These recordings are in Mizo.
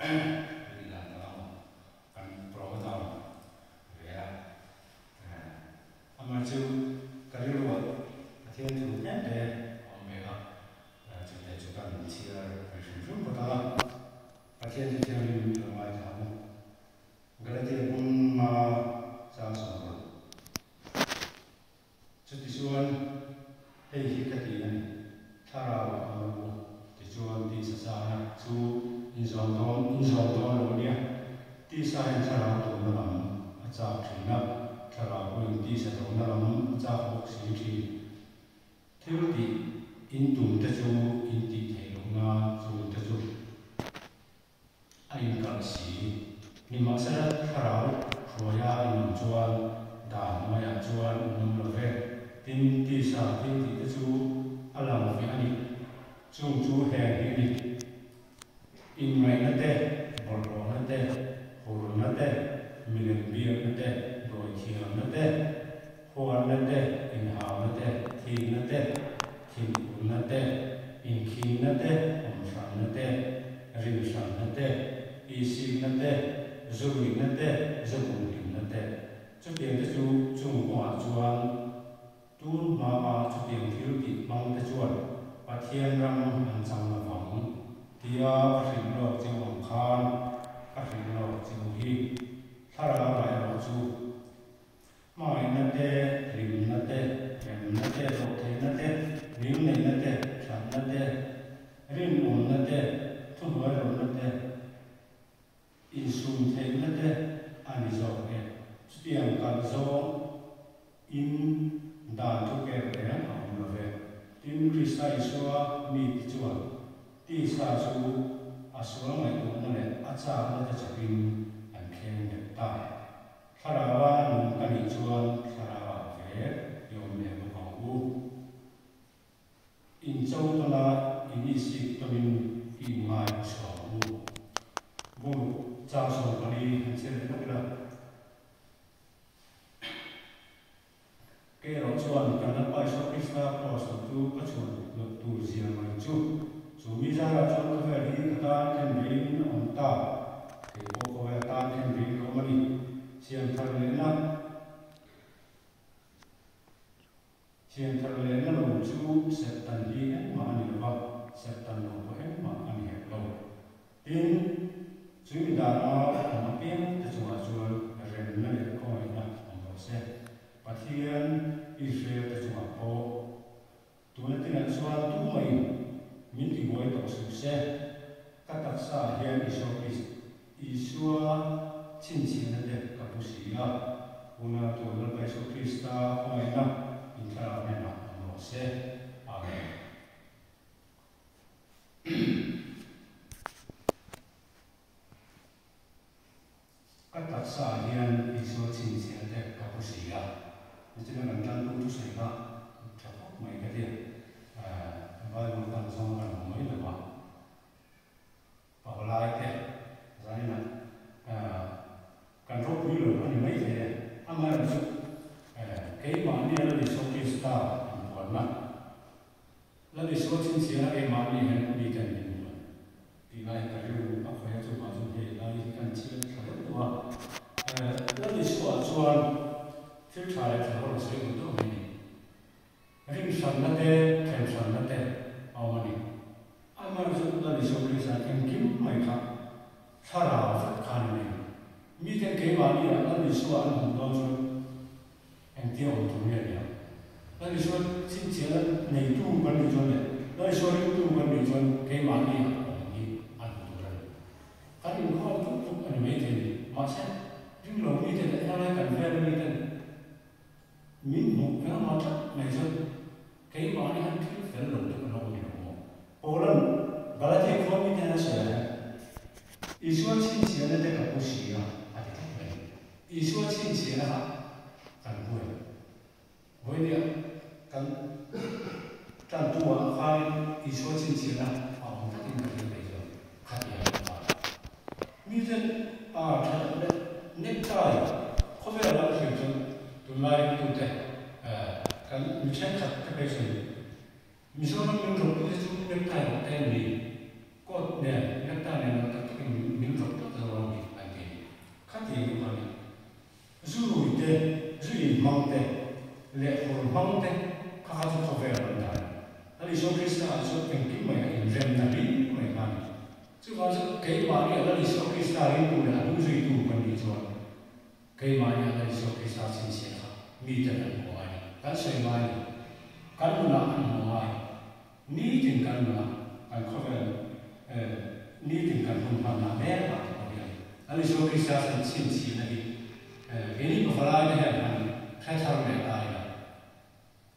Kan dan tak ang kan program ve a. Amah chu ka rilruah Pathian thu tlem te a awm ve a, chute chu kan chhiar ve hrim hrim phawt ang a, Pathian chu thianghlim in lo ngaithla ang u. Galatia bung nga chang 60. Chutichuan hei hi ka ti a ni, Thlarau a awm rawh u, tichuan tisa chakna chu inzawm dawn inzawm dawn lo nia. Tisa hian thlarau duhna lam a chak thin a, thlarau pawhin tisa duhna lam a chak bawk si thin. Thil tih in tum te chu in tih theih loh nan chung te chu a inkalh si. Nimahsela thlarau hruaia in awm chuan dan hnuaiah chuan in awm lo ve. Tin, tisa thil tih te chu a lang ve a ni. Chung chu heng hi a ni. Inngaihna te, bawlhhlawhna te, hurna te, milem biakna te, dawithiamna te, huatna te, inhauna te, thikna te, thinurna te, inkhinna te, awmhranna te, rinhranna te, isikna te, zuruihna te, zukumhlimna te. Chutiang te chu chung kawngah chuan Tun hmaa chutiang thil tih hmang te chuan Pathian ram an chang lo vang tia ka hrilh lawk cheu ang khan ka hrilh lawk cheu hi. Thlarau lah erawh chu hmangaihna te, hlimna te, remna te, dawhtheihna te, ngilneihna te, thatna te, rinawmna te, thuhnuairawlna te, Insum theihna te a ni zawk e. Chutiang kalh zawng in dan thu pek reng a awm lo ve. Tin, Krista Isua mi te chuan tisa chu a sual ngaihtuahna leh a chakna te chawpin an thleng bet ta. Thlaraua nung ka nih chuan thlarauah ve i awm leh bawk ang u. In cho tawna in isik tawnin i inngai a chhuak ang u. Bung chang 14 han chhiar leh lawk ila. Kei erawh chuan kan Lalpa Isua Krista kraws lo chu ka chhuan loh tur zia mai chu. Chu mi zarah chuan khawvel hi ka tan khen vein a awm ta. Kei pawh khawvel tan khen vein ka awm a ni. Siam thar lehna. Thianthar lehna lo chu Serhtan hi engmah a ni lo va, Serhtan lo pawh engmah a ni hek lo. Tin, chu mi dana awm apiang te chungah chuan remna leh khawngaihna awm rawh se. Pathian Israel te chungah pawh tuna tinah chuan tumah-in min tibuai tawh suh se. Ka taksa ah hian Isua Krist, Isua chhinchhiahna te ka pu si a, unau tu Lalpa Isua Krista khawngaihna in thlarau hnenah awm rawh se. Amen. Ka taksa ah hian Isua chhinchhiahna te ka pu si a, nichina kan tantu thusawi kha tha khawp mai ka ti a, Bible kan zawng kan hmu mai lo va, pavalai te zaninah kan ropui lo a ni mai thei e, amaherawhchu keimahni a Lal Isua Krista inpuanna, Lal Isua chhinchhiahna keimahni hian miten min hmu a tih lai hi ka rilru a khawih a, chuvang chuan hei lai hi kan chhiat thla deuh deuh a. Lal Isua chuan thil tha leh thla ho a sawi duh deuh mai a ni. Rinhranna te, thlenhranna te a awm a ni. Amaherawhchu Lal Isua Krista engkim mai kha thlarau vek khan a nei. Miten keimahni ah Lal Isua an hmuh dawn chuan engtia awm tur nge ni ang? Lal Isua chhinchhiahna neitu kan nih chuan leh Lal Isua ringtu kan nih chuan keimahni ah awm hi an hmu tur a ni. Kan inkhawm tuk tuk a ni maithei ni. Mahse, ringlo mite leh helai kan vela miten Min hmuh eng emaw tlat mai chuan keimahni han thil fel lo te kan awm ni lo maw? Paula'n Galatia khua mite hian a sawi ah hian, Isua chhinchhiahna te ka pu si a, a ti tlat mai. Isua chhinchhiahna kha kan pu em? Vawinia kan tantu ah khanin Isua chhinchhiahna a awm tlatin ka hria kei chuan khatiang a awm a. Miten a tha loh leh necktie khawvel an hriat chuan tunlai tute kan mi thenkhat te phei chuan Mizoram min rawk tute chu necktie rawh te an ni. Coat nen necktie nen lo tak takin min rawk. Keimahni a Lal Isua Krista ringtu leh a hnungzuitu kan nih chuan keimahni a Lal Isua Krista chhinchhiah kha miten an hmu ngai ni. Kan sawi ngai ni. Kan nunah an hmu ngai. Nitin kan nunah, kan khawvel nitin kan hun hmanna mekah te pawh hian Lal Isua Krista chhinchhiahna hi keini pavalai te hian han hre thar leh ta ila.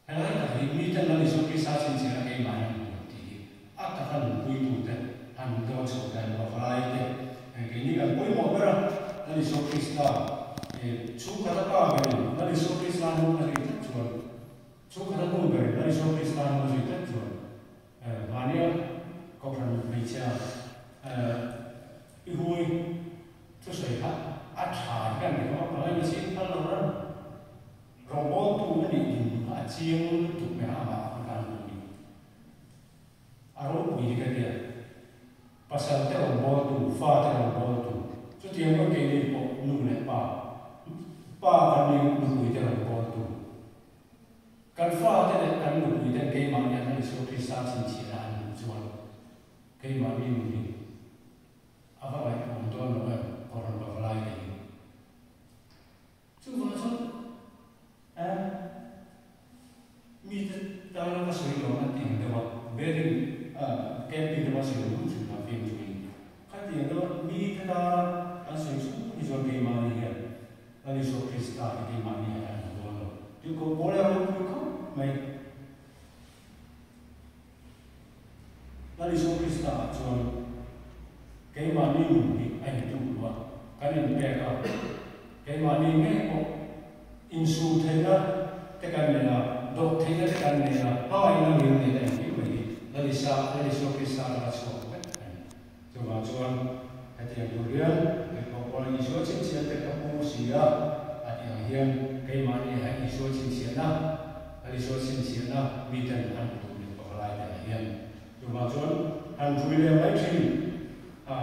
Helai tak hi miten Lal Isua Krista chhinchhiahna keimah hian hmu tih hi a taka nunpuitute han dawn chhoh dan pavalai te keini kan pawimawh ber a, Lal Isua Krista chhungkhat a pa berin Lal Isua Krista hnung a zui tlat chuan chhungkhat a hnu berin Lal Isua Krista hnung a zui tlat chuan mahnia kohhran hmeichhia i hui thusawi kha a tha hian ti kha pangai ni si phal lo ran. Rawngbawltu a nih din kha a chiang lutuk mai a, amah a kan hmu ni. A ropui hi ka tia. Pasal te rawngbawltu, fa te rawngbawltu, chutiang pawh keini pawh nu leh pa, pa kan ni nupui te rawngbawltu. Kan fa te leh kan nupui ten keimahni an Isua Krista chhinchhiahna an hmuh chuan keimahni nun hi a va ngaihawm dawn lo em, Kohhran Pavalai te hi. Chuvang chuan eh mite tana ka sawi lo an ti ang deuh a, bearing ah camping te pawh a sawi lo hun thin a film chu in. Khatiang deuh a mite tana kan sawi chu ni chuan keimahni hian Lal Isua Krista hi keimahni hian an hmu dawn lo. Tirhkoh pawl a ropui khawp mai. Lal Isua Krista ah chuan keimahni nun hi a intuk lo a, kan inpek a, keimahni ngei pawh insum theihna te kan nei a, dawh theihna te kan nei a, hmangaihna ngil neihna engkim mai hi Lal Isa, Lal Isua Krista atanga chhuak vek a ni. Chuvang chuan hetiang tur hian Tirhkoh Paula Isua chhinchhiah te ka pu si a, a tih ang hian keimahni ah Isua chhinchhiahna, Lal Isua chhinchhiahna miten an hmu tur leh pavalai te ah hian. Chuvang chuan han rui leh mai thin a,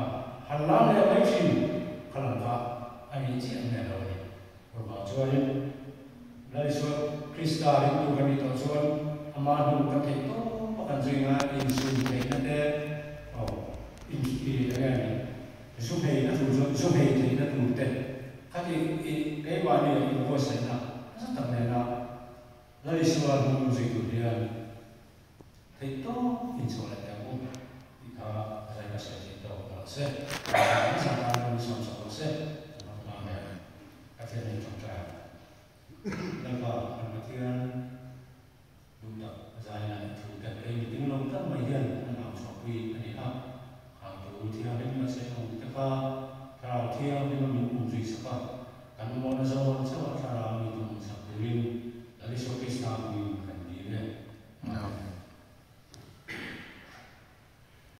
han lam leh mai thin kha lam kha a nih chiah hmel lo a ni. Chuvang chuanin Lal Isua Krista ringtu kan nih tawh chuan ama hnung kan theih tawp a kan zui ngai insum theihna te aw in i eng nge ni zu hei na tur chuan zu hei theihna tur te khati i keimahni a inbuatsaihna nasa tak nena Lal Isua hnung zui tur hian theih tawp inchhuah leh teh ang u tih kha zai ka sawi theih tawk rawh se. Nasa tan pawhin sawm sak rawh se. Amen. Pathian in tawngtai ang. Lalpa kan Pathian duh tak zaina leh thu te kei mi ding lo tak mai hian an au chhuahpui a ni a. Khang thu thianghlim a sawi ang te kha Thlarau Thianghlim a min um zui sak a, kan mamawhna zawng chauh a Thlarau mi tum sak turin Lal Isua Krista hmingin kan dil e. Amen.